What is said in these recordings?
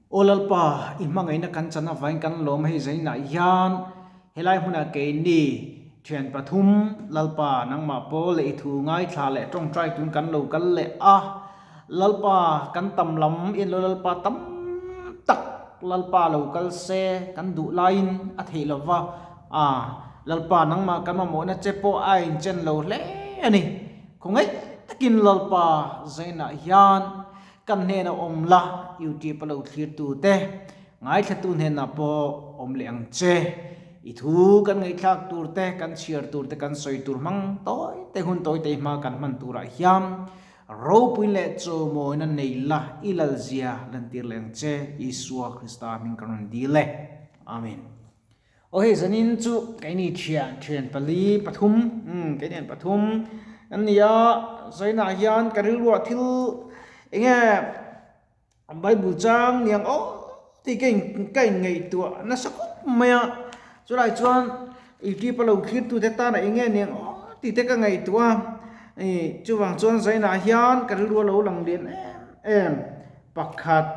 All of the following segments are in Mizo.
Aw Lalpa, i hmangaihna kan chan avangin kan lawm hei zainah hian helai hmunah keini thian pathum Lalpa nangmah pawl leh i thu ngaithla leh tawngtai tun kan lo kal leh a, Lalpa kan tam lam i en lo Lalpa tam tak Lalpa lo kal se kan duh laiin a theih lova a, Lalpa nangmah kan mamawhna che pawh a inchen lo hle a ni. Khawngaih takin Lalpa zainah hian Kan hnena awm la, YouTube a lo thlir tu te, ngaithlatu hnenah pawh awm leh ang che. I thu kan ngaihthlak tur te, kan chhiar tur te, kan sawi tur hmang tawi te hun tawi te hma kan hman turah hian ropuin leh chawmawina nei la, i lalzia lantir leh ang che. Isua Krista hming kan rawn dil e. Amen. Aw hei zanin chu keini thian thian pali pathum umm keini an pathum an ni a zainah hian ka rilruah thil eng nge bible chang ni ang aw tih ka in ka in ngaihtuah nasa khawp mai a chulai chuan youtube a lo thlir tute tana eng nge ni ang aw tih te ka ngaihtuah a ih chuvang chuan zainah hian ka rilru a lo lang lian em em pakhat.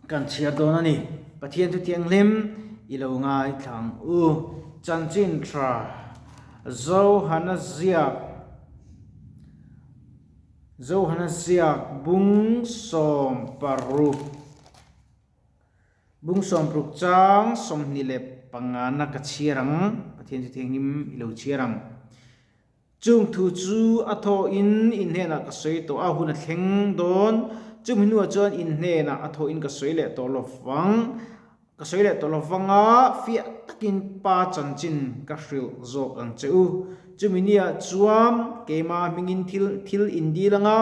Kan chhiar dawn a ni. Pathian thu thianghlim i lo ngaithla ang u. Chanchin tha Johana ziak Johana ziak bung 16 bung 60 chang 25 na ka chhiar ang. Pathian thu thianghlim i lo chhiar ang. Chung thu chu a thawhin in hnenah ka sawi tawh a, hun a thleng dawn. Chumi hnuah chuan in hnenah a thawhin ka sawi leh tawh lo vang, ka sawi leh tawh lo vang a, fiah takin Pa chanchin ka hrilh zawk ang che u. Chumi niah chuan keimah hmingin thil thil in dil ang a,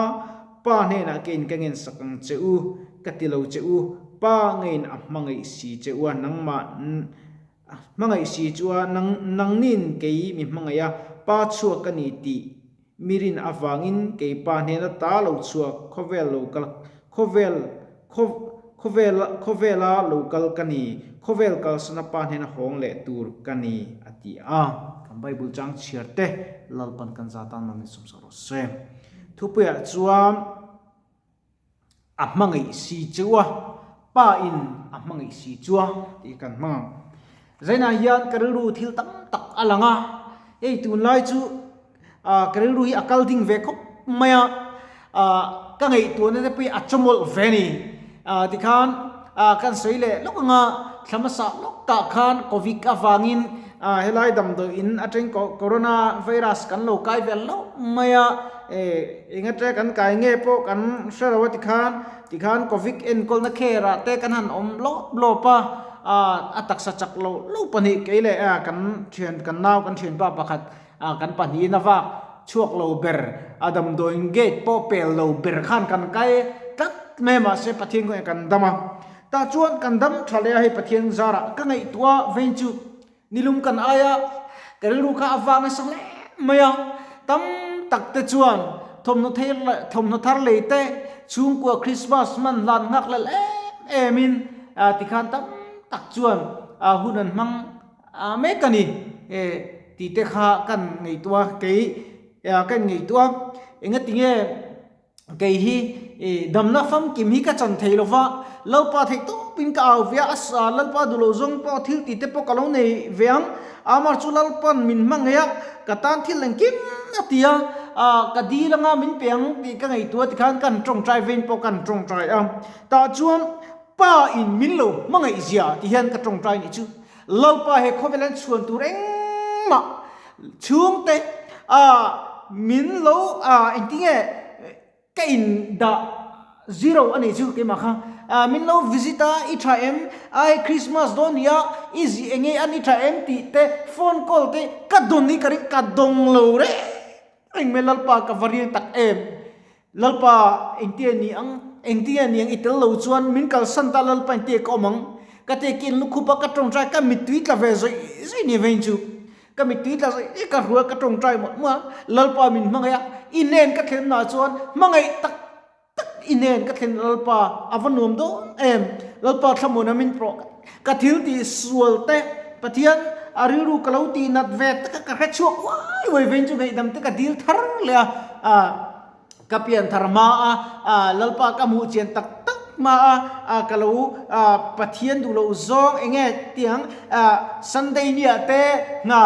Pa hnenah keiin ka ngensak ang che u, ka ti lo che u, Pa ngeiin a hmangaih si che u a, nangmah A hmangaih si chuan nang nangnin kei mi hmangaih a, pa chhuak ka ni tih mi rin avangin kei pa hnena ta lo chhuak khawvel lo kal khawvel khaw khawvel khawvela lo kal ka ni, khawvel kalsana pa hnena hawng leh tur ka ni a ti a. Kan Bible chang chhiar te Lalpan kan za tan man min sawmsak rawh se. Thupuiah chuan. A hmangaih si chu a, pa in a hmangaih si chu a tih kan hmang ang. Zainah hian ka rilru thil tam tak a lang a, hei tunlai chu ka rilru hi a kal ding ve khawp mai a, ka ngaihtuahna te pawh hi a chawmawlh ve a ni. Tikhan kan sawi leh lawk ang a, thla hmasa lawkah khan Covid avangin helai damdawi in atang Corona virus kan lo kai ve hlauh mai a, Eng atre kan kai nge pawh kan hre lo a tikhan, tikhan Covid enkawlna care ah te kan han awm lawp lawp a, a taksa chak lo lo pahnih kei leh kan thian kan nau kan thianpa pakhat kan pahnihin a vak chhuak lo ber a damdawiin gate pawh pel lo ber khan kan kai tlat mai a mahse Pathian kawngah kan dam a, tah chuan kan dam tha leh a hei Pathian zarah ka ngaihtuah vein chu Nilum kan aia ka rilru kha a vang nasa hle mai a, tam tak te chuan thawmhnaw thei thawmhnaw thar lei te, chhungkua Christmas man hlan nghak lel em em in tikhan tam tak chuan hun an hmang mek a ni tih te kha kan ngaihtuah a, kei ka inngaihtuah a, engatinge Kei hi damna famkim hi ka chan thei lo va, Lalpa theih tawpin ka au ve a, a Lalpa duh loh zawng pawh thil tih te pawh ka lo nei ve ang. Amar chu Lalpan min hmangaih a, ka tan thil engkim a ti a, ka dil anga min pe ang tih ka ngaihtuah tikhan kan tawngtai vein pawh kan tawngtai a. Tah chuan Pa in min lo hmangaih zia ti hian ka tawngtai nih chu. Lalpa he khawvel an chhuan tur engmah chhungte min lo engtinge ka in dah zero a nih chu keimah kha min lo visit a i tha em ai Christmas dawn nia i zi enge an i tha em tih te phone call te ka dawn hi ka ring ka dawng lo reng reng mai Lalpa ka va riang tak em Lalpa engtia ni ang, engtia ni ang i tel lo chuan min kalsan ta Lalpa engtia ka awm ang, ka te kin lukhup a ka tawngtai ka mittui tla ve zawih zawih ni vein chu ka mittui tla zawih zawih ka hruai ka tawngtai mawlh mawlh a, Lalpa min hmangaih a, i nen ka thlen na chuan hmangaih tak tak i nen ka thlen Lalpa a va nuam dawn em, Lalpa thlamuana min pawh ka thil tih sual te Pathian a rilru ka lo tih nat ve tak a ka hre chhuak uai uai vein chu ngaihdam te ka dil thar leh a, ka pian thar hma a, Lalpa ka hmuh chian tak. hma a ka lo Pathian duh loh zawng eng nge tiang Sunday nia te hna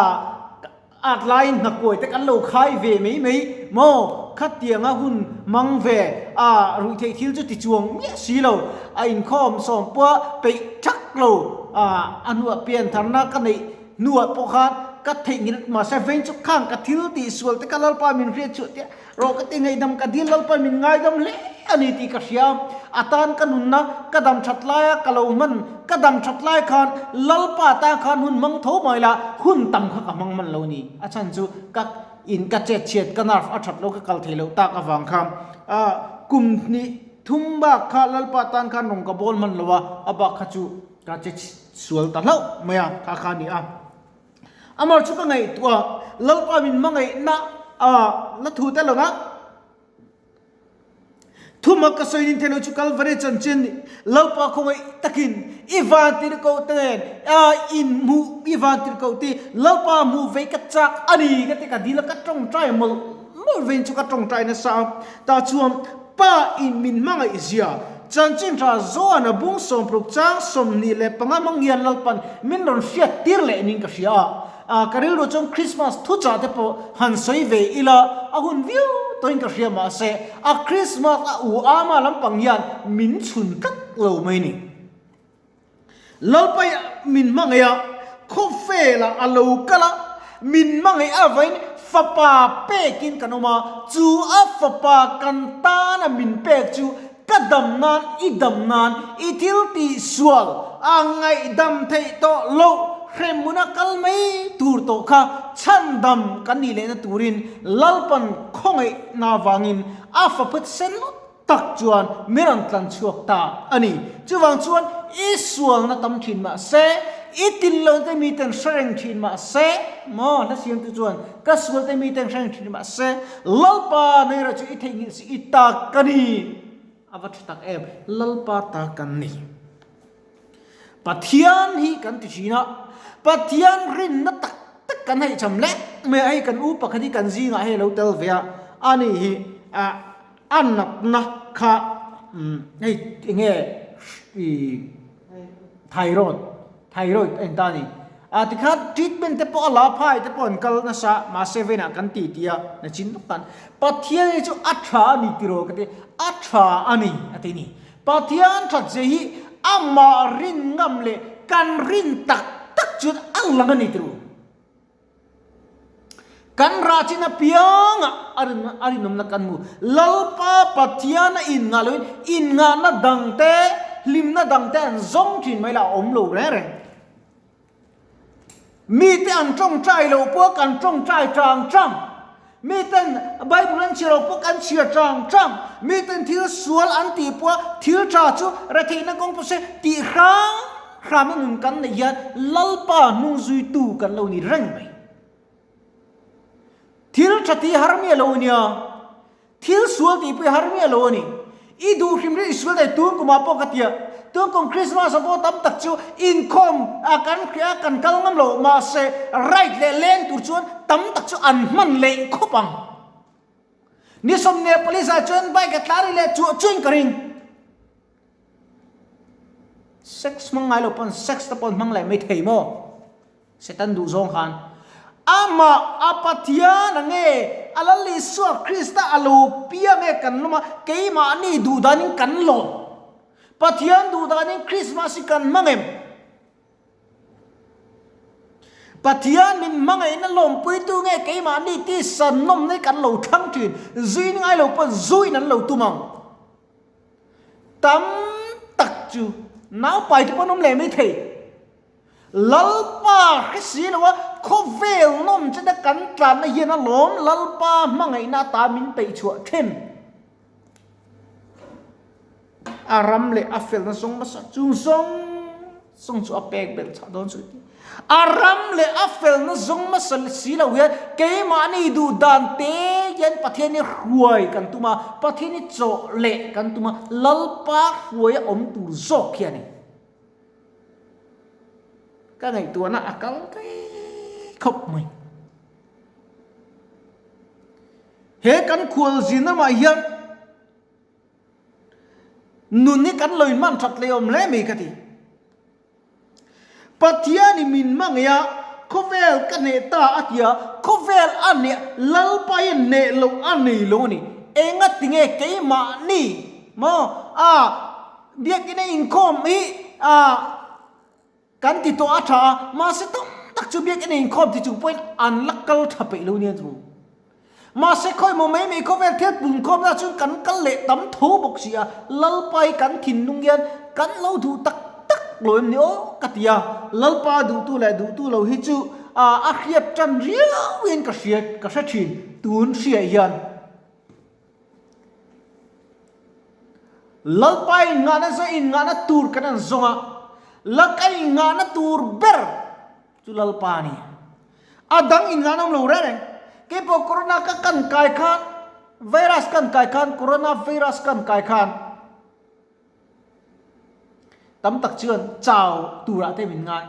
at laiin hna kuai te kan lo khai ve mai mai maw khatianga hun mang ve a ruihtheih thil chu ti chuang miah si lo a inkhawm sawm pawh peih thak lo a hnuah piantharna ka neih hnuah pawh khan ka theihnghilh mahse vein chu khang ka thil tihsual te kha Lalpa min hriat chhuah tia Rawh ka ti ngaihdam ka dil Lalpa min ngaidam hle a ni tih ka hria. A tan ka nunna ka dam that laia ka lo hman ka dam that lai khan Lalpa tan khan hun hmang tho mai la hun tam kha ka hmang man lo ni. A chhan chu ka in ka chet chhiat ka nerve a that lo ka kal thei loh tak avang khan kum hnih thum bak kha Lalpa tan khan rawng ka bawl hman lo a, a bak kha chu ka che sual ta hlauh mai a kha kha a ni a. Amah chu ka ngaihtuah a, Lalpa min hmangaihna a la thu tel ang a. Thuma ka sawi nin theilo chu Kalvari chanchin Lalpa khawngaih takin i van tirhkoh te nen a in hmuh i van tirhkoh ti Lalpa hmuh vei ka chak a ni ka ti ka dil a ka tawngtai mawlh mawlh vein chu ka tawngtai nasa a. Tah chuan Pa in min hmangaih zia Chanchin tha Joana bung sawmpruk chang 25 hmang hian Lalpan min rawn hriat tir leh ning ka hria a. A ka rilru chuan Christmas thuchah te pawh han sawi ve ila a hun viau tawhin ka hria mahse a Christmas a u ama lampang hian min chhun tlat lo mai ni. Lalpa min hmangaih a, khawvelah a lo kal a, min hmangaih avain fapa pekin kan awm a, chu a fapa kan tana min pek chu ka dam nan, i dam nan, i thil tihsual a ngaihdam theih tawh loh hremhmuna kal mai tur tawh kha chhandam kan nih lehna turin Lalpan khawngaihna avangin a faput sen lawk tak chuan min rawn tlan chhuak ta a ni. Chuvang chuan i sualna tam thin mah se, i tin lo te mi ten hre reng thin mah se, maw hla siamtu chuan ka sual te mi ten hre reng thin mah se, Lalpa nei erawh chu i theihnghilh si i ta ka ni. A va tha tak em, Lalpa ta kan ni. Pathian hi kan ti thin a, Pathian rinna tak tak kan hei cham lek mai a, hei kan u pakhat hi kan zingah hei a lo tel ve a, ani hi a natna kha hei enge thyroid thyroid a inta a ni, a tikhan treatment te pawh a la phai te pawh an kal nasa mahse vawiinah kan ti tih a nachin lawk khan Pathian hi chu a tha a ni tiraw ka ti a tha a ni a ti a ni. Pathian that zia hi amah rin ngam leh kan rin tak tak chuan a lang a ni tiro. Kan rah chin apiangah a rin a rinawmna kan hmu. Lalpa Pathian a inngah loin inngahna dangte, hlimna dangte an zawng thin mai lah a awm lo reng reng. Mite an tawngtai loh pawh kan tawngtai tang tang. Miten Bible an chhiar loh pawh kan chhiar tang tang. Miten thil sual an tih pawh thil tha chu retheihna kawng pawh se tih hrang hram a nun kan neih hian Lalpa hnung zuitu kan lo ni reng mai. Thil tha tih har miah lo ania. Thil sual tih pawh i har miah lo a ni. I duh hrim hrim i sual daih tun kumah pawh ka ti a. Tun kum Christmas ah pawh tam tak chu inkhawm a kan hria a kan kal ngam lo mahse right leh leng tur chuan tam tak chu an hman leh khawp ang. Ni 14 ah chuan bike a tlar i leh chuah chuin ka ring. Sex hmang ngai lo pawn sex te pawh an hmang leh mai thei maw? Satan duh zawng khan amah a Pathian a nge a Lal Isua Krista a lo piang e kan lawm a, keimahni duh danin kan lawm. Pathian duh danin Krismas hi kan hmang em? Pathian min hmangaihna lawmpuitu nge keimahni tisa nawmna hi kan lo thlang thin, zuin ngai lo pawn zuin an lo tum ang. Tam tak chu naupai te pawn awm leh mai thei. Lalpa hre si lo a, khawvel nawm chena kan tlanna hian a lawm Lalpa hmangaihna ata min peih chhuah then. A ram leh a felna zawng hmasa chung zawng zawng chu a pek belh chah dawn chu ti. A ram leh a felna zawng hmasa si lo hian keimahni duh dan te hian Pathian hi hruai kan tum a, Pathian hi chawh leh kan tum a, Lalpa hruai a awm tur zawk hi a ni. Ka ngaihtuahna a kal daih khawp mai. He kan khualzin ramah hian. Nun hi kan lo inhman that leh awm hle mai ka ti. Pathianin min hmangaih a, khawvel ka hneh ta a ti a, khawvel a hneh, Lalpa hian hneh loh a nei lo a ni. Engatinge keimahni maw a biakina inkhawm hi a kan ti tawh a tha a, mahse tam tak chu biakina inkhawm ti chung pawhin an la kal tha peih lo nia chu. Mahse khawi maw mai mai khawvel thil punkhawmna chuan kan kal leh tam tho bawk si a, Lalpa hi kan thinlung hian kan lo duh tak tak lo em ni aw ka ti a, Lalpa duhtu leh duhtu lo hi chu a hriat tan riau in ka hria ka hre thin tun hriah hian. Lalpa innghahna zawh innghahna tur kan an zawng a, laka innghahna tur ber Chu Lalpa a ni. A dang in ngan awm lo reng reng. Keipawh corona ka kan kai khan, virus kan kai khan, corona virus kan kai khan tam tak chuan chau turah te min ngai.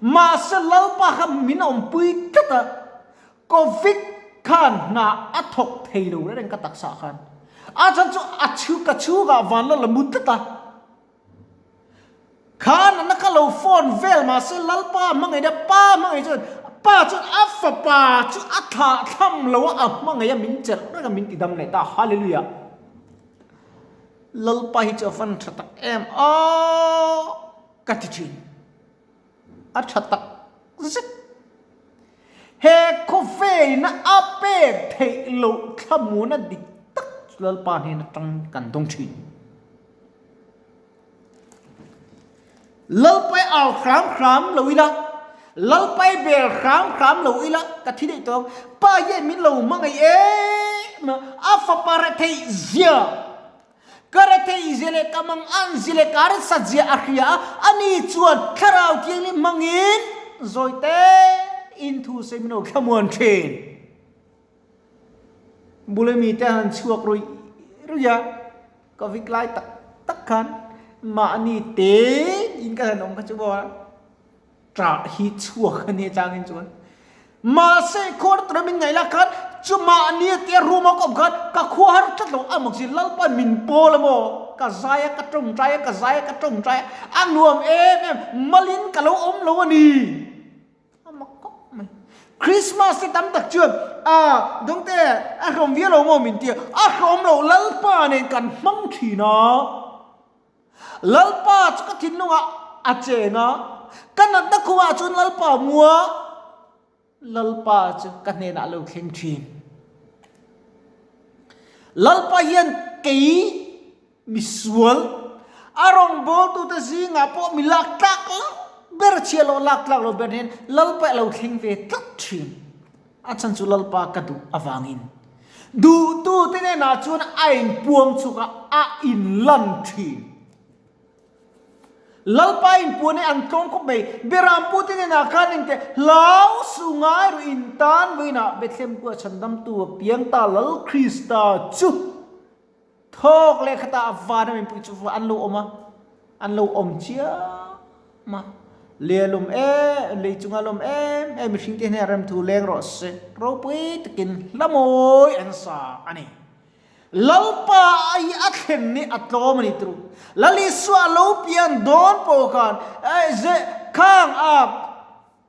Mahse Lalpa kha min awmpui tlat a, Covid khan hna a thawk thei lo reng reng ka taksa khan. A chhan chu a chhu ka chhungah van la la mu tlat a. Khan a na ka lo phone vel mahse Lalpa hmangaihna pa hmangaih chuan pa chuan a fapa chu a thlah thlam lo a a hmangaih a min chelh reng a min ti dam leh ta Hallelujah Lalpa hi chu a van tha tak em aw ka ti thin a tha tak zet he khawvelina a pek theih loh thlamuana dik tak chu Lalpa hnen atang kan dawng thin. Lalpai au hram hram lo ila, Lalpai bel hram hram lo ila ka thi daih tawh ang. Pa hian min lo hmangaih em a, a fapa retheih zia, ka retheih zia leh ka mangan zia leh ka harsat zia a hria a, ani chuan Thlarau Thianghlim hmangin zawi tein thu sawi min lo thlamuan thin. Bula mite han chhuak ruih ruih a, ka vik lai tak tak khan mahni te in ka han awm kha chu maw ṭah hi chhuak a nia changin chuan mahse khuar tura min ngaih lak khan chu mahni tia room a ka awm khan ka khua har tlat lo a mak si Lalpa min pawl a maw ka zai a ka tawngtai a ka zai a ka tawngtai a a nuam em em malin ka lo awm lo a ni. A mak khawp mai. Christmas te tam tak chuan a dawngte a hlawm viau lo maw min tia, a hlawm lo Lalpa nen kan hmang thin a. Lalpa chu ka thinlungah a cheng a, ka natna khumah chuan Lalpa a mu a, Lalpa chu ka hnenah a lo thleng thin. Lalpa hian kei Misual, a rawngbawltute zingah pawh mi lak tlak lo ber, chhia lo lak tlak lo ber hian Lalpa a lo thleng ve tlat thin. A chhan chu Lalpa ka duh avangin. Duhtute hnenah chuan a inpuang chhuk a, a inlan thin. Lalpa inpuan hi an tlawm khawp mai. Berampute hnenah khan engte hlau su ngai rawh in tan vawiinah Bethlehem kua chhandamtu a piang ta Lal Krista chu. Thawk leh khatah a van a mipui chu an lo awm a, an lo awm chiam a. Lei a lawm em, lei chunga lawm em em mihring te hian remthu leng rawh se, ropui takin hla mawi an sa a ni. Lalpa hi a thlen ni a tlawm a ni turu. Lal Isua a lo pian dawn pawh khan khang a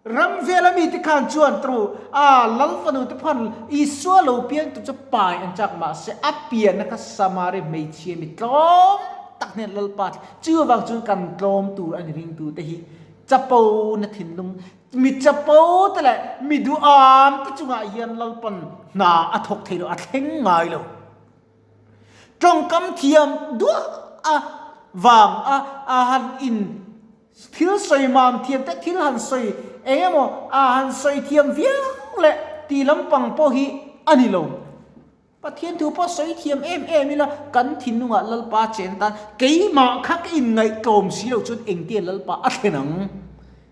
Ram vela mite khan chuan tru a Lal fanu te phan Isua lo piang tur chu pai an chak mahse a pianna kha Samari hmeichhia mi tlawm tak hnen Lalpa chu avang chuan kan tlawm tur a ni ringtu te hi chapo na thinlung mi chapo te leh mi duham te chungah hian Lalpan hna a thawk thei lo a thleng ngai lo tawngkam thiam duah a vang a a han in Thil sawi mam thiam te thil han sawi eng emaw a han sawi thiam viau leh tih lampang pawh hi a ni lo. Pathian thu pawh sawi thiam em em ila kan thinlungah Lalpa chen tan keimah kha ka inngaihtlawm si lo chuan engtia Lalpa a thlen ang?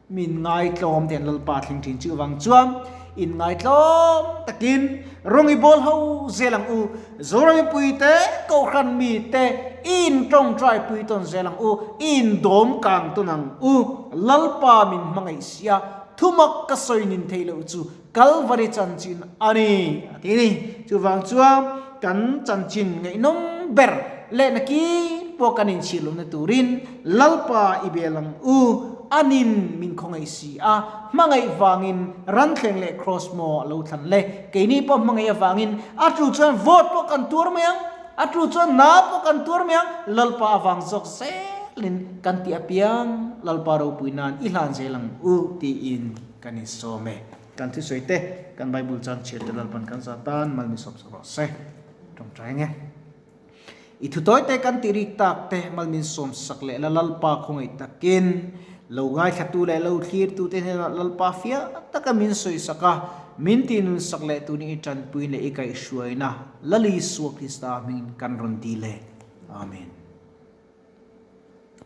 Min ngaitlawm ten Lalpa thleng thin chu avang chuan inngaihtlawm takin rawng i bawl ho zel ang u. Zoram mipuite, Kohhran mite i intawngtai pui tawn zel ang u, i indawm kang tawn ang u. Lalpa min hmangaih sia, thumak ka sawi nin theih loh chu Kalvari chanchin a ni, a ti a ni. Chuvang chuan kan chanchin ngaihnawm ber leh nakin. pawh kan inchhir lohna turin Lalpa i bel ang u, anin min khawngaih si a, hmangaih vangin ranthleng leh kraws maw a lo thlan le, keini pawh hmangaih avangin a tu chuan vote pawh kan tuar mai ang, a tu chuan na pawh kan tuar mai ang, Lalpa avang zawk zelin kan tih apiang Lalpa ropui nan i hlan zel ang u tiin kan insawm e. Kan thusawi te, kan Bible chang chhiar te Lalpan kan zah tan mal min sawm sak rawh se. Tawngtai nge. I thutawi te kan tih rik tak te mal min sawm sak leh la Lalpa khawngaih takin lo ngaithlatu leh lo thlirtu te hnenah Lalpa fiah taka min sawi sak a, min tihnun sak leh tunin i tanpuiin leh i kaihhruaina Lal Isua Krista hmingin kan rawn dil e. Amen.